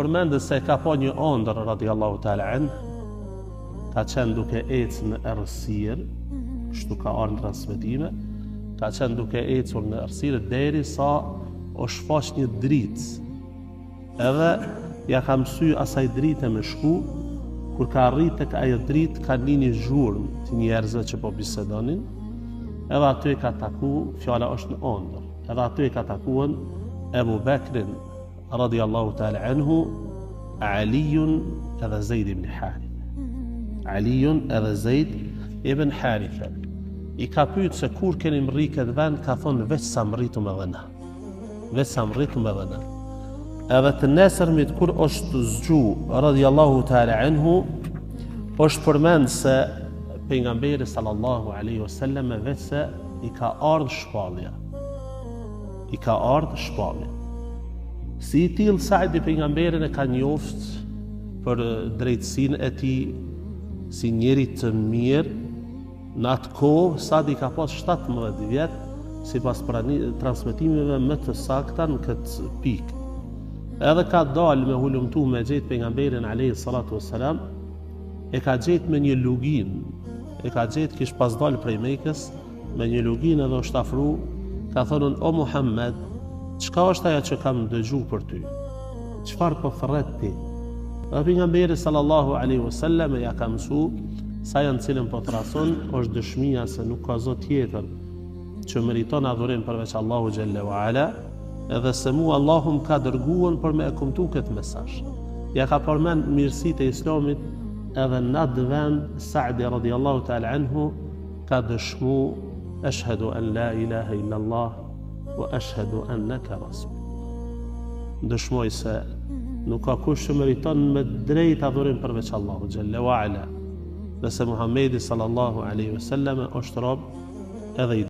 Përmendet se e ka pa një ondër radiallahu ta'ala anh, ka qenë duke ecë në errësirë, kështu ka ardhë në transmetime, ka qenë duke ecur në errësirë derisa o shfaq një dritë. Edhe ja ka mësy asaj drite me shku, kur ka arrit tek ajo dritë ka ni një zhurmë të njerëzve që po bisedonin, edhe aty e ka taku, fjala është në ondër, edhe aty e ka takuan Ebu Bekrin, radiallahu ta'ala anhu, Alijun edhe Zejd ibn Harithe. Alijun edhe Zejd ibn Harithe. I ka pyet se kur keni mrri këtë vend, ka thonë veç sa mrritëm edhe na. Veç sa mrritëm edhe na. Edhe të nesërmit kur është zgju, radiallahu ta'ala anhu, është përmend se pejgamberi sallallahu alaihi wasallam veç se i ka ardhë shpallja. I ka ardhë shpallja. Si i tillë Saidi pejgamberin e ka njoft për drejtësinë e tij si njeri të mirë në atë kohë Sadi ka pas 17 vjet sipas transmetimeve më të sakta në këtë pikë. Edhe ka dalë me hulumtu me gjetë pejgamberin alayhi salatu wassalam e ka gjetë me një luginë e ka gjetë kish pas dalë prej Mekës me një luginë edhe është afru, ka thënë o Muhammed, çka është ajo që kam dëgju për ty? Çfarë po thërret ti? Dhe pejgamberi sallallahu alaihi wasallam ja ka mësu se ajo në cilën po thrras un është dëshmia se nuk ka zot tjetër që meriton adhurim përveç Allahu xhelle ue ala, edhe se mu Allahu më ka dërguar për me e kumtu këtë mesazh. Ja ka përmend mirësitë e Islamit edhe në atë vend Sa'di radiallahu ta'ala anhu ka dëshmu Eshhedu en la ilahe illa Allah wa eshhedu enneke rasul. Dëshmoj se nuk ka kush që meriton me drejt adhurim përveç Allahu xhelle wa ala. Dhe se Muhammedi sallallahu alaihi wasallam është rob edhe i.